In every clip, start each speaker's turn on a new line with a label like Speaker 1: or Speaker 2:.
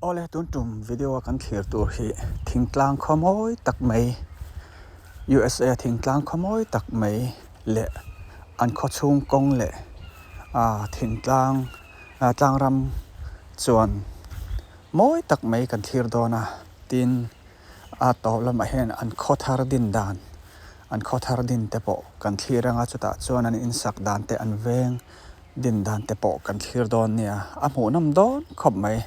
Speaker 1: Awle tun tum video a kan thlir tur hi thingtlang khaw mawi tak mai USA thingtlang khaw mawi tak mai leh an khaw chhung kawng leh ah thingtlang ah tlangram chuan mawi tak mai kan thlir dawn a tin a tawp lamah hian an khaw thar din dan an khaw thar din te pawh kan thlir anga chutah chuan an insak dan te an veng Din dan te pawh kan thlir dawn nia, a hmuhnawm dawn khawp mai.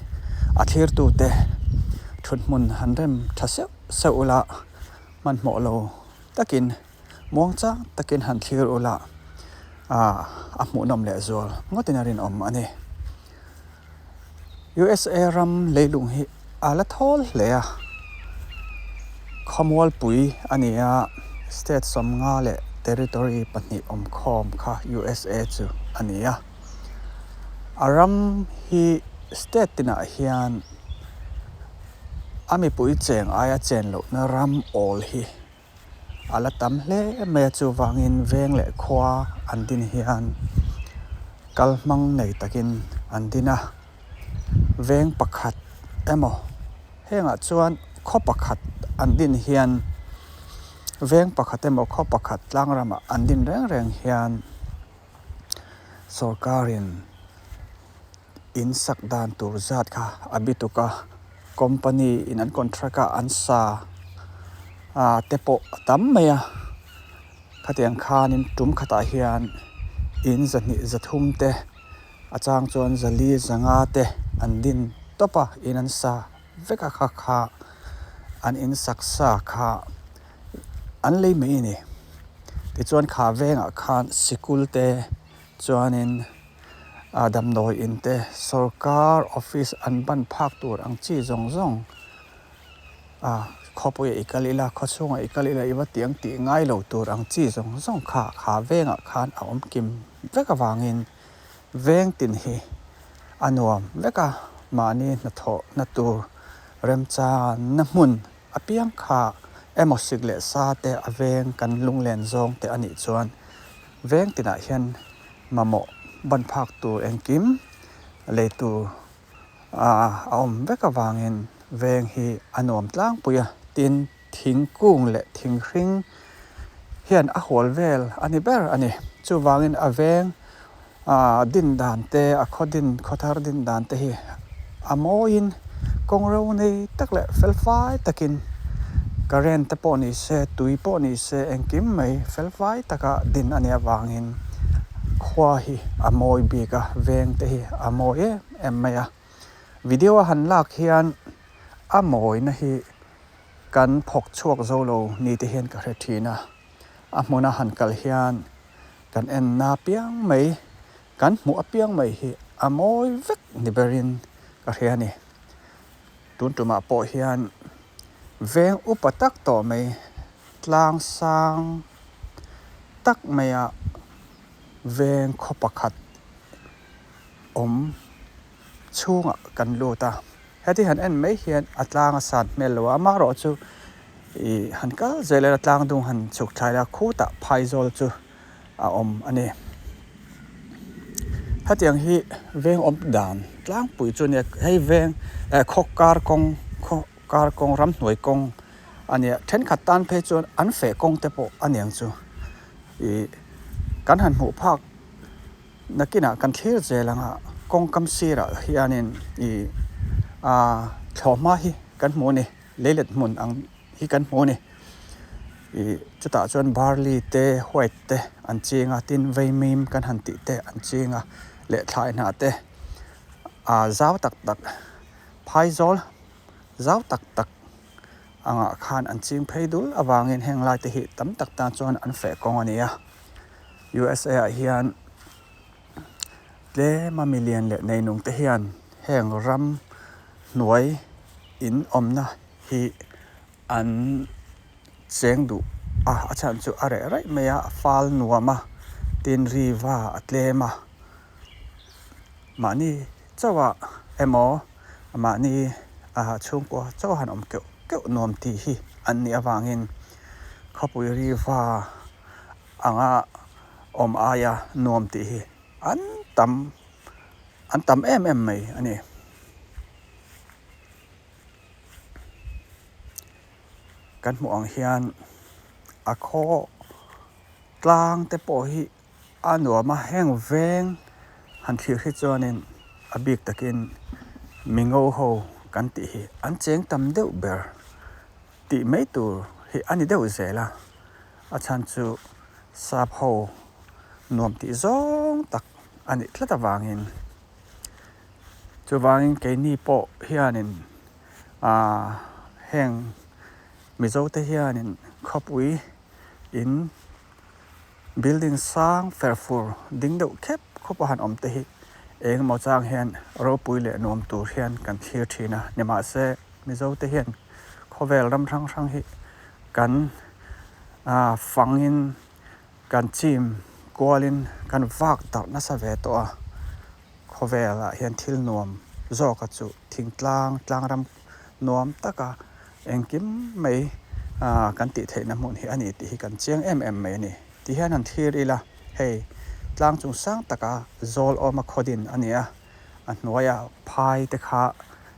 Speaker 1: A thlirtute thut hmun han rem tha seuh seuh ula, hmanhmawh lo takin muang chang takin han thlir ula, ah a hmuhnawm leh zual ngawtin a rinawm a ni. USA ram leilung hi a la thawl hle a, khawmualpui a ni a, state 50 leh territory pahnih awmkhawm kha USA chu a ni a. A ram hi state tinah hian a mipui cheng aia chen lohna ram awl hi a la tam hle mai a chuvangin veng leh khua an din hian kal hmang nei takin an din a veng pakhat emaw hengah chuan khaw pakhat an din hian veng pakhat emaw khaw pakhat tlang ramah an din reng reng hian sawrkarin In sak dan tur zat kha a bi tuk a, company in an contract a an sa ah te pawh a tam mai a, khatiang khanin tum khatah hian in zahnih zathum te a chang chuan zali zanga te an din tawp a, in an sa vek a kha kha an in sak sa kha an lei mai a ni. Tichuan kha vengah khan sikul te chuanin. A damdawi in te sorkar office an ban phak tur ang chi zawng zawng a khawpuiah i kal ila khaw chhungah i kal ila i va tiang tih ngai lo tur ang chi zawng zawng kha kha vengah khan a awm kim vek avangin veng tin hi a nuam vek a mahni hnathawh na tur remchanna hmun apiang kha emaw sik leh sa te a veng kan lunglen zawng te a nih chuan veng tinah hian. Mamawh ban phak tur engkim lei tur a awm vek avangin veng hi a nuam tlangpui a, tin thingkung leh thinghring hian a hual vel a ni ber a ni. Chuvangin a veng din dan te, a khaw din khaw thar din dan te hi a mawiin kawng ro nei tak leh fel fai takin current te pawh ni se, tui pawh ni se engkim mai fel fai taka din a nih avangin khua hi a mawi bik a, veng te hi a mawi em em mai a. Video a han lak hian a mawina hi kan phawk chhuak zo lo ni te hian ka hre thin a, a hmuna han kal hian kan en na piang mai Kan hmuh apiang mai hi a mawi vek ni berin ka hria a ni. Tun tumah pawh hian veng upa tak tawh mai, tlang sang tak maia veng khaw pakhat awm chhungah kan lut a. Heti han en mai hian a tlang a san hmel lo a, amaherawhchu ih han kal zel ila tlang dung han chhuk thlai la khutah phaizawl chu a awm a ni. Hetiang hi veng awm dan tlangpui chu nia hei veng eh khaw kar kawng khaw kar kawng ramhnuai kawng a nia thenkhat tan phei chuan an feh kawng te pawh a niang chu ih kan han hmuh phak nakinah kan thlir zel ang a kawng kam sirah hianin ih ah thlawhhma hi kan hmu a ni leilet hmun ang. hi kan hmu a ni. Ih chutah chuan barley te white te an ching a tin vaimim kan han tih te an ching a leh thlai hnah te ah zau tak tak phaizawl zau tak tak angah khan an ching phei dul avangin heng lai te hi tam tak tan chuan an feh kawng a ni a. U_S_A ah hian tlema milian leh neinung te hian heng ram hnuai in awmna. hi an cheng duh a, a chhan chu a reh raih mai a, a fal nuam a, tin riva a tlem a, mahni chauh ah emaw mahni ah chhungkua chauh a han awm keuh keuh nuam tih hi an nih avangin khawpui riva anga awm aia nuam tih hi an tam an tam em em mai a ni. Kan hmuh ang hian a khaw tlang te pawh hi a nuam a, heng veng han thlir hi chuanin a bik takin mingo ho kan tih hi an cheng tam deuh ber tih mai tur hi a ni deuh zel a, a chhan chu sap ho nuam tih zawng tak a nih tlat avangin chuvangin keini pawh hianin aaa heng Mizo te hianin khawpui in building sang fer fur ding deuh khep khup a han awm te hi eng emaw chang hian ropui leh nuam tur hian kan thlir thin a nimahse Mizo te hian khawvel ram hrang hrang hi kan ah fangin kan chim kualin kan vak darh nasa ve tawh a khawvelah hian thil nuam zawk a chu thingtlang tlangram nuam taka engkim mai ah kan tih theihna hmun hi a ni tih hi kan chiang em em mai a ni. Ti hian han thlir ila hei tlang chung sang taka zawl awma khaw din a ni a, a hnuaia phai te kha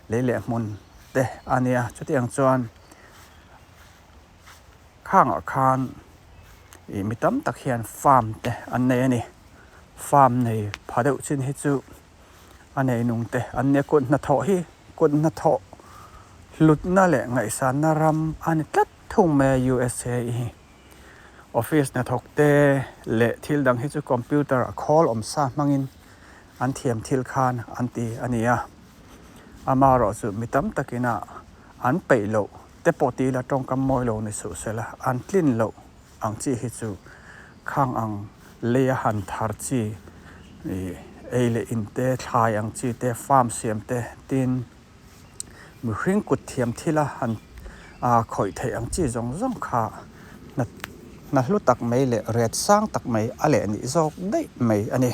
Speaker 1: lei leh hmun te a nia chutiang chuan khangah khan ih mi tam tak hian farm te an nei a ni. Farm nei pha deuh chin hi chu a nei nung te an nia kut hnathawh hi kut hnathawh hlutna leh ngaihsanna ram a ni tlat thung mai a USA hi. Office hnathawk te leh thil dang hi chu computer a khawl awm sa hmangin an thiam thil khan an ti a ni a. Amaherawhchu mi tam takin a an peih loh te pawh ti ila tawngkam mawi lo ni suh sela an tlin loh ang chi hi chu khang ang leia han thar chi ih ei leh in te thlai ang chi te farm siam te tin mihring kut thiam thila han ah khawih theih ang chi zawng zawng kha hna hna hlu tak mai leh ret sang tak mai a leh nih zawk daih mai a ni.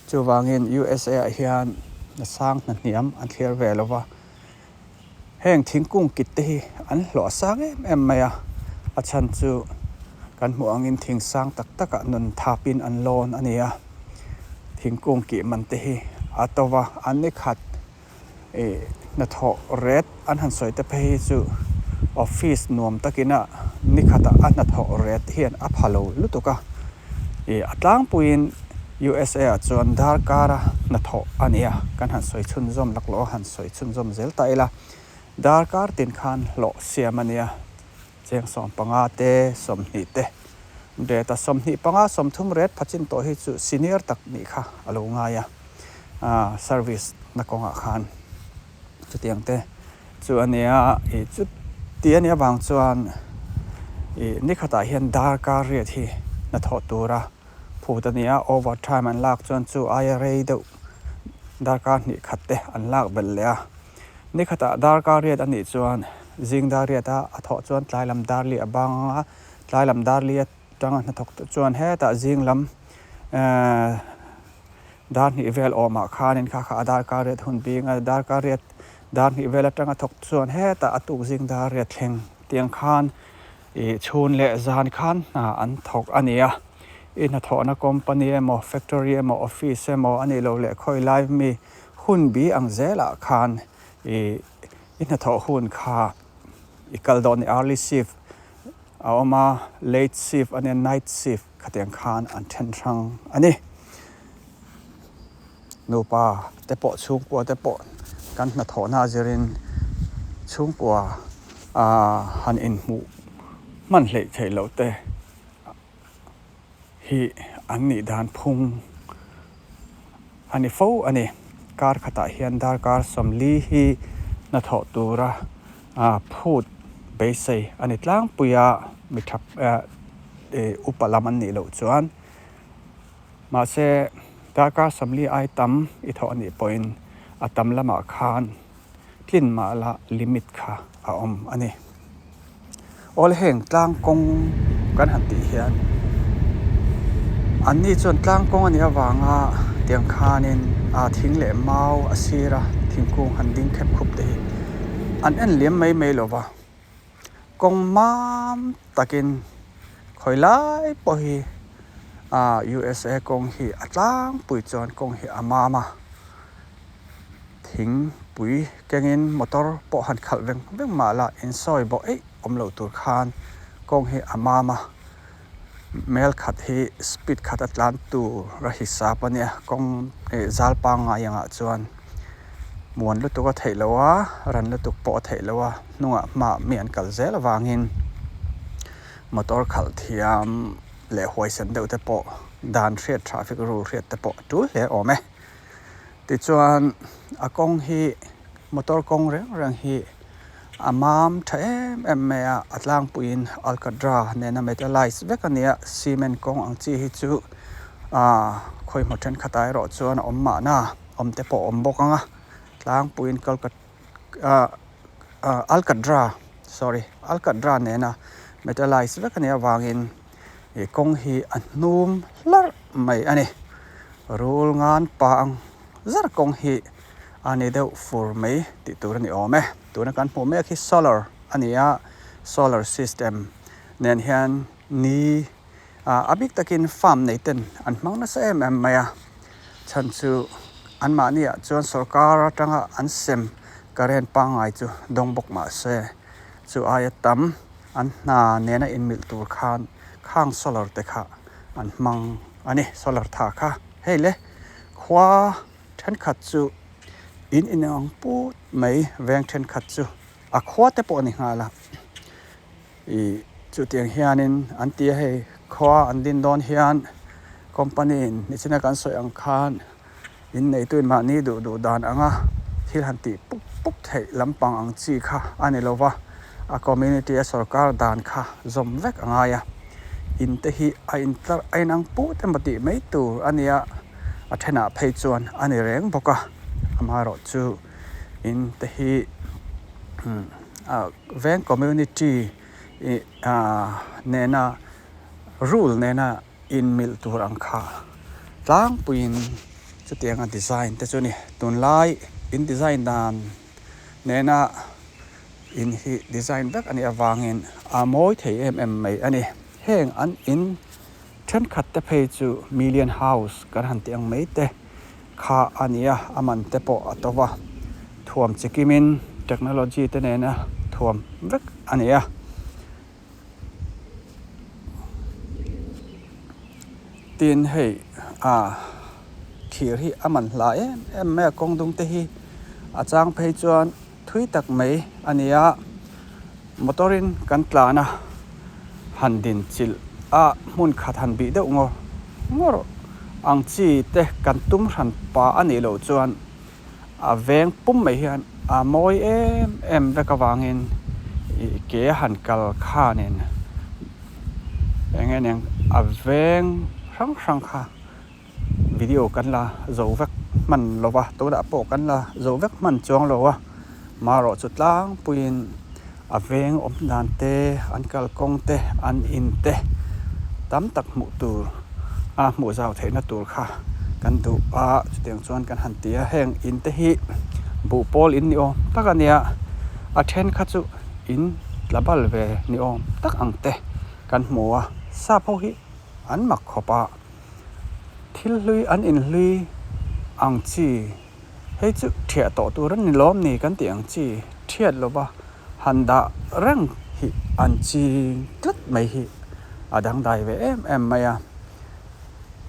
Speaker 1: Chuvangin USA ah hian hna sang hna hniam an thlir ve lo va. Heng thingkung kit te hi an hlawh sang em em mai a, a chhan chu kan hmuh angin thing sang tak takah nun thapin an lawn a ni a, thingkung kih man te hi a to va, an ni khat ih hnathawh ret an han sawi te phei hi chu office nuam takina ni khatah a hnathawh ret hian a pha lo lutuk a. Ih a tlangpuiin USA ah chuan darkara hnathawh a ni a, kan han sawi chhunzawm laklawh a, han sawi chhunzawm zel ta ila. Darkar tin khan hlawh siam a ni a, cheng 15 te, 20 te ret a, 25, 30 ret phachin tawh hi chu senior tak nih kha a lo ngai a, ah service na kawngah khan chutiang te chu a nia. Ih chuti a nih avang chuan ih nikhatah hian darkar riat hi hnathawh tura phut a ni a, over time an lak chuan chu aia rei deuh darkar hnih khat te an lak belh leh a. Nikhatah darkar riat a nih chuan zing dar riat a a thawh chuan tlai lam dar li a bang ang a, tlai lam dar li atanga hnathawk te chuan hetah zing lam ehh Dar hnih vel awmah khanin kha kha a darkar riat hun bing a, darkar riat dar hnih vel atanga thawk chuan hetah a tuk zing dar riat thleng tiang khan ih chhun leh zan khan hna an thawk a ni a. I hnathawhna company emaw factory emaw office emaw a nih loh leh khawi lai mi hun bi ang zelah khan ih i hnathawh hun kha i kal dawn ni early shift a awm a, late shift a nia night shift khatiang khan an then hrang a ni. Nupa te pawh chhungkua te pawh kan hnathawhna a zirin chhungkua ah han inhmuh hman hleih theih loh te hi an nih dan phung a ni fo a ni. Kar khatah hian darkar 40 hi hnathawh tura ah phut beisei a ni tlangpui a, mi tha eh upa lam an nih loh chuan. Mahse, darkar 40 ai tam i thawh a nih pawhin a tam lamah khan tlin mah la limit kha a awm a ni. Awl heng tlang kawng kan han tih hian anni chuan tlang kawng a nih avanga tiang khanin a thing leh mau a sira thingkung han ding khep khup te hi an en liam mai mai lo va. Kawng mam takin khawi lai pawh hi ah USA kawng hi a tlangpui chuan kawng hi a mam a, thingpui kengin motor pawh han khalh veng veng mah la insawi bawh eih awm lo tur khan kawng hi a mam a mel khat hi speed khat a tlan tur a hisap a nia kawng ih zal pangngai angah chuan muan lutuk a theih loh a ran lutuk pawh a theih loh a hnungah hmaah mi an kal zel avangin motor khalh thiam leh huaisen deuh te pawh dan hriat traffic rule hriat te pawh a tul hle awm e. Tichuan a kawng hi motor kawng reng reng hi a mam tha em em mai a a tlangpuiin alcatra nena metalize vek a ni a cement kawng ang chi hi chu ahh khawihmaw thenkhatah erawh chuan a awm mahna awm te pawh a awm bawk ang a tlangpuiin ah alcatra sorry alcatra nena metalize vek a nih avangin ih kawng hi a hnum hlarh mai a ni. Rul ngan pa ang zar kawng hi a ni deuh fur mai tih tur a ni awm e. Tuna kan hmuh mek hi solar a ni a, solar system nen hian ni ah a bik takin farm nei ten an hmang nasa em em mai a, chhan chu anmahni ah chuan sorkar atanga an sem current pangngai chu dawng bawk mah se chu aia tam an hna nena inmilh tur khan khang solar te kha an hmang a ni solar tha kha hei le khua thenkhat chu in inang put mai veng thenkhat chu a khua te pawh a ni nghal a ih chutiang hianin an ti a hei khua an din dawn hian company in nichina kan sawi ang khan in neitu in mahni duh duh dan anga thil han tih pup pup theih lampang ang chi kha a ni lo va, a community a sorkar dan kha zawm vek a ngai a, in te hi a in tlar a inang put emaw tih mai tur a nia, a thenah phei chuan a ni reng bawk a, amaherawhchu in te hi veng community ih nena rule nena. Inmilh tur ang kha tlangpuiin chutianga design te chu a ni. Tunlai in design dan nena in hi design vek a nih avangin a mawi thei em em mai a ni. Heng an in thenkhat te phei chu million house kan han tih ang mai te kha a ni a, a man te pawh a to va, thuam chikimin technology te nena thuam vek a ni a. Tin hei ah thir hi a man hla em em mai a kawng dung te hi a chang phei chuan thui tak mai a ni a motor in kan tlan a han din chilh a hmun khat han bih deuh ngawr ngawr ang chi te kan tum hran pa a nih loh chuan. A veng pum mai hian a mawi em em vek avangin ih ke a han kal khanin eng nge niang a veng hrang hrang kha video kan la zo vek hman lo va tunah pawh kan la zo vek hman chuang lo a marawh chu tlangpuiin a veng awm dan te an kalkawng te an in te tam tak hmuh tur a hmuh zau theihna tur kha kan duh a chutiang chuan kan han ti a heng in te hi buh pawl in ni awm tak a nia a then kha chu in tla bal ve ni awm tak ang te kan hmu a sap ho hi an mak khawp a thil hlui an inhlui ang chi. Hei chu thiah tawh tur a ni lawm ni kan tih ang chi thiat lova han dah reng hi an ching tlat mai hi a dangdai ve em em mai a.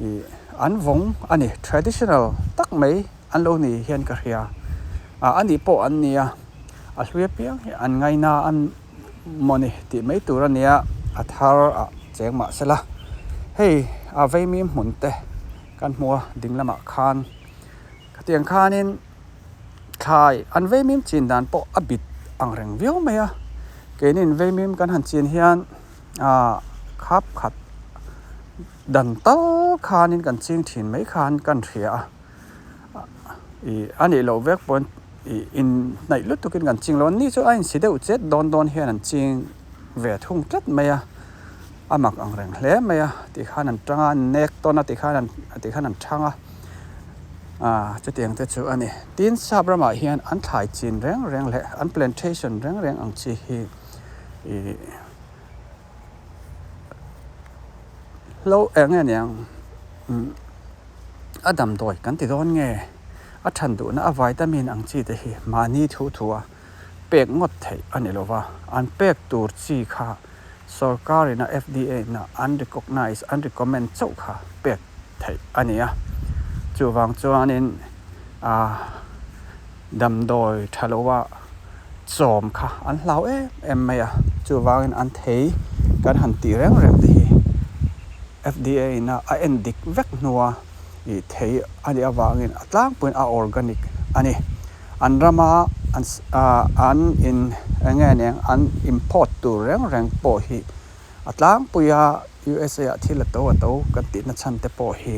Speaker 1: Ih an vawng a ni traditional tak mai an lo ni hian ka hria a a nih pawh an nia a hlui apiang hi an ngaina an mawni tih mai tur a nia a thar ah cheng mah sela hei a veimim hmun te kan hmu a ding lamah khan. Khatiang khanin thlai an veimim chin dan pawh a bit ang reng viau mai a, keinin veimim kan han chin hian ah khap khat dan tal khanin kan ching thin mai khan kan hria a, ih a nih loh vek pawhin ih inhnaih lutukin kan ching lo a, ni chu a insi deuh chet dawn dawn hian an ching ve thung tlat mai a, a mak ang reng hle mai a tikhan an tang a an nek tawn a tikhan an tikhan an thang a ah chutiang te chu a ni. Tin sap ramah hian an thlai chin reng reng leh an plantation reng reng ang chi hi ih hlo eng nge niang umm a damdawi kan ti dawn nge a than duhna a vitamin ang chi te hi mahni thu thu a. pek ngawt theih a ni lo va, an pek tur chi kha sorkar ina FDA ina an recognise, an recommend chauh kha pek theih a ni a. Chuvang chuanin ah damdawi tha loa chawm kha an hlau em em mai a, chuvangin an thei kan han tih reng reng te hi FDA ina a en dik vek hnua ih thei a nih avangin a tlangpuiin a organic a ni. An rama an an in eng nge eng an import tur reng reng pawh hi a tlangpuia USA ah thil a to a to kan tihna chhan te pawh hi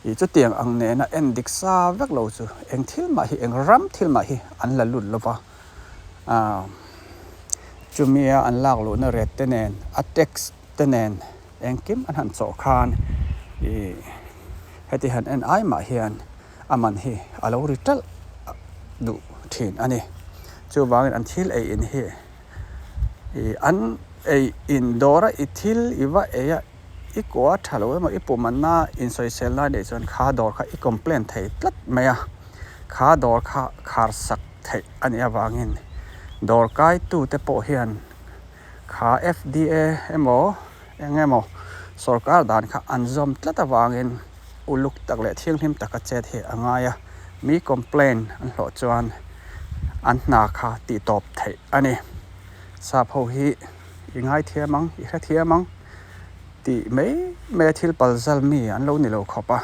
Speaker 1: ih chutiang ang nena en dik sa vek lo chu eng thil mah hi eng ram thil mah hi an la lut lo va ah chumia an lak luhna rate te nen a tax te nen engkim an han chawh khan ih heti han en ai mah hian a man hi a lo ri ṭalh duh ṭhin a ni. Chuvangin an thil ei in hi ih an ei in dawr a i thil i va ei a i kua ṭha lo emaw i pum anna insawisel lai neih chuan kha dawr kha i complaint thei tlat mai a, kha dawr kha khar sak theih a nih avangin dawr kaitute pawh hian kha F_D_A emaw eng emaw sorkar dan kha an zawm tlat avangin uluk tak leh thianghlim taka chet hi a ngai a, mi complain an hlawh chuan an hna kha tih tawp theih a ni. Sap ho hi i ngaithiam ang, i hrethiam ang tih mai mai a thil pal zal mi an lo ni lo khawp a,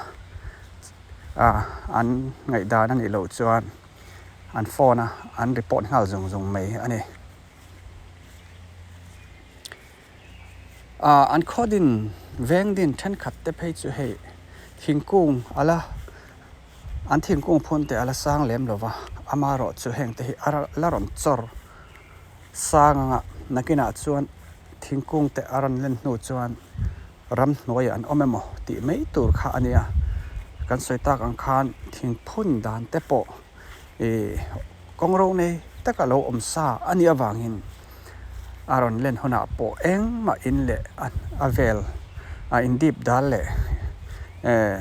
Speaker 1: ah an ngaihdan a nih loh chuan an phone a an report nghal zung zung mai a ni. Ah an khaw din veng din thenkhat te phei chu hei thingkung a la an thingkung phun te a la sang lem lo va amaherawh chu heng te hi a la rawn chawr sang anga nakinah chuan thingkung te a rawn len hnu chuan ramhnuaiah an awm emaw tih mai tur kha a nia kan sawi tak ang khan thingphun dan te pawh ih kawng ro nei taka lo awm sa a nih avangin a rawn len hunah pawh engmah in leh a vel a in dip dal leh eh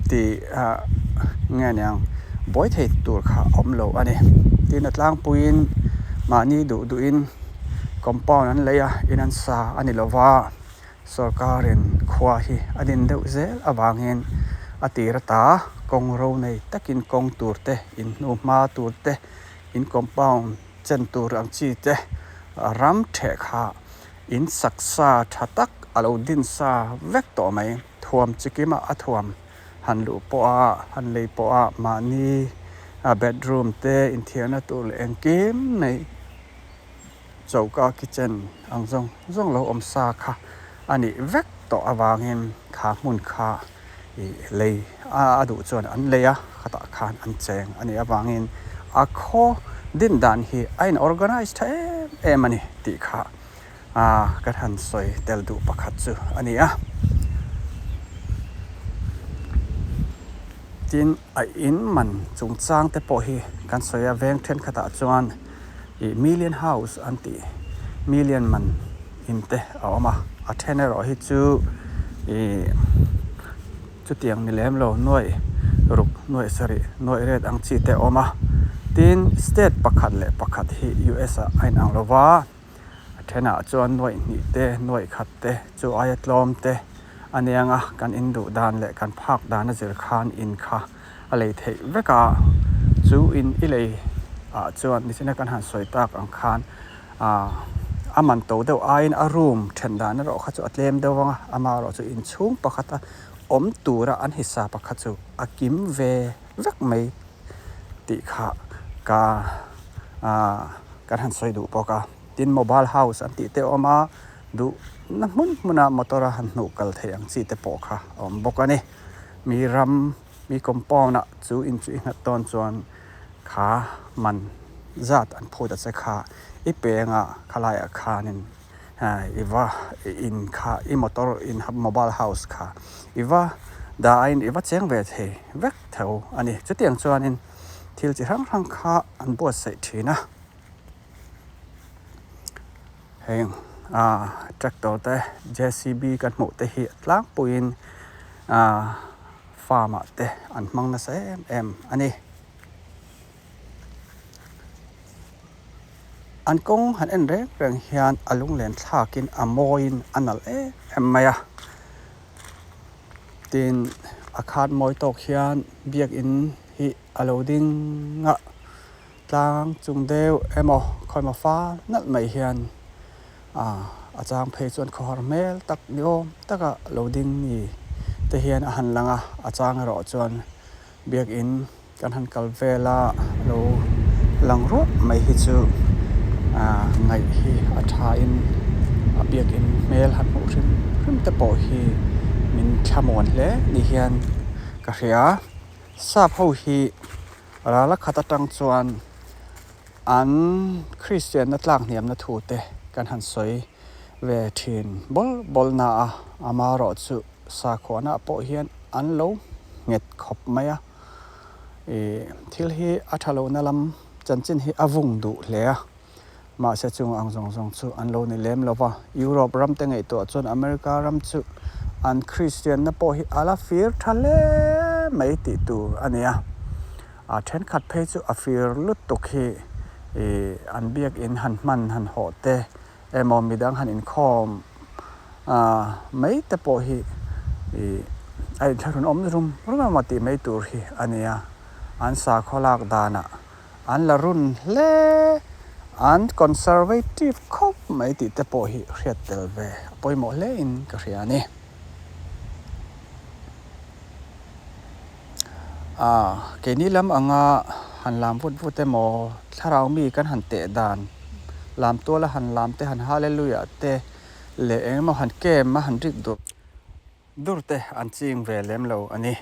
Speaker 1: tih ah nge niang buai thei tur kha a awm lo a ni tin a tlangpuiin mahni duh duhin compound an lei a in an sa a ni lo va. Sorkarin khua hi a din deuh zel avangin a tir ata kawng ro nei takin kawng tur te, in hnu hma tur te, in compound chen tur ang chi te ram theh kha in sak sa tha tak a lo din sa vek tawh mai. Thuam chikima a thuam han luh pawh a, han lei pawh a mahni bedroom te inthiarna tur leh engkim mai. Choka kitchen ang zawng zawng lo awm sa kha a nih vek tawh avangin kha hmun kha ih lei a duh chuan an lei a khatah khan an cheng a nih avangin a khaw din dan hi a in organize tha em em a ni tih kha ah kan han sawi tel duh pakhat chu a ni a. Tin a in man chungchang te pawh hi kan sawi a veng thenkhatah chuan. Ih million house an tih million man in te a awm a a then erawh hi chu ih chutiang ni lem lo nuaih ruk nuaih sarih nuaih ret ang chi te a awm a tin state pakhat leh pakhat hi U_S ah a inang lo va a thenah chuan nuaih hnih te nuaih khat te chu aia tlawm te a nia nga kan in duh dan leh kan phak dan a zir khan in kha. a lei theih vek a, chu in i lei ah chuan nichina kan han sawi tak ang khan ah a man to deuh aiin a room then dan erawh kha chu a tlem deuh ang a, amaherawh chu inchhung pakhata awm tura an hisap kha chu a kim ve vek mai tih kha ka ah kan han sawi duh bawk a, tin mobile house an tih te a awm a, duh na hmun hmuna motor a han hnuh kal theih ang chi te pawh kha a awm bawk a ni. Mi ram, mi compound ah chu in chu i nghat dawn chuan kha man zat an phut a che kha i peng a khalai ah khanin i va in kha i motor in mobile house kha i va dah a in i va cheng ve thei vek tho a ni. Chutiang chuanin thil chi hrang hrang kha an buatsaih thin a. Heng ah tractor te J_C_B kan hmuh te hi tlangpuiin ah farm ah te an hmang nasa em em a ni. An kawng han en reng reng hian a lunglen thlakin a mawiin a nalh em em mai a. Tin, a khat mawi tawk hian biakin hi a lo ding a, tlang chung deuh emaw khawimaw fal nalh mai hian a chang phei chuan khawhar hmel tak ni awm taka lo ding ni te hian a han lang a, a chang erawh chuan biakin Kan han kal vel a, lo lang ruah mai hi chu ngaih hi a tha in a biakin hmel han hmuh hrim hrim te pawh hi min thlamuan hle ni hian ka hria. Sap ho hi ral a khat atang chuan an Kristian na tlak hniamna thu te kan han sawi ve thin bawl bawl na a, amaherawhchu sakhuana pawh hian an lo nghet khawp mai a. Ih thil hi a tha lohna lam chanchin hi a vung duh hle a, mahse chung ang zawng zawng chu an lo ni lem lo va. Europe ram te ngaihtuah chuan America ram chu an Kristianna pawh hi a la fir tha hle mai tih tur a ni a. A thenkhat phei chu a fir lutuk hi ih an biakin han hman han hawh te emaw midang han inkhawm mai te pawh hi ih a inthlahrun awm rum rum emaw tih mai tur hi a ni a, an sakhaw lak danah an la run hle, an conservative khawp mai tih te pawh hi hriat tel ve a pawimawh hle in ka hria a ni. Keini lam anga han lam vut vut emaw thlarau mi kan han teh dan lam tuala han lam te han hallelujah te leh eng emaw han kem a han rik dur dur te an ching ve lem lo a ni.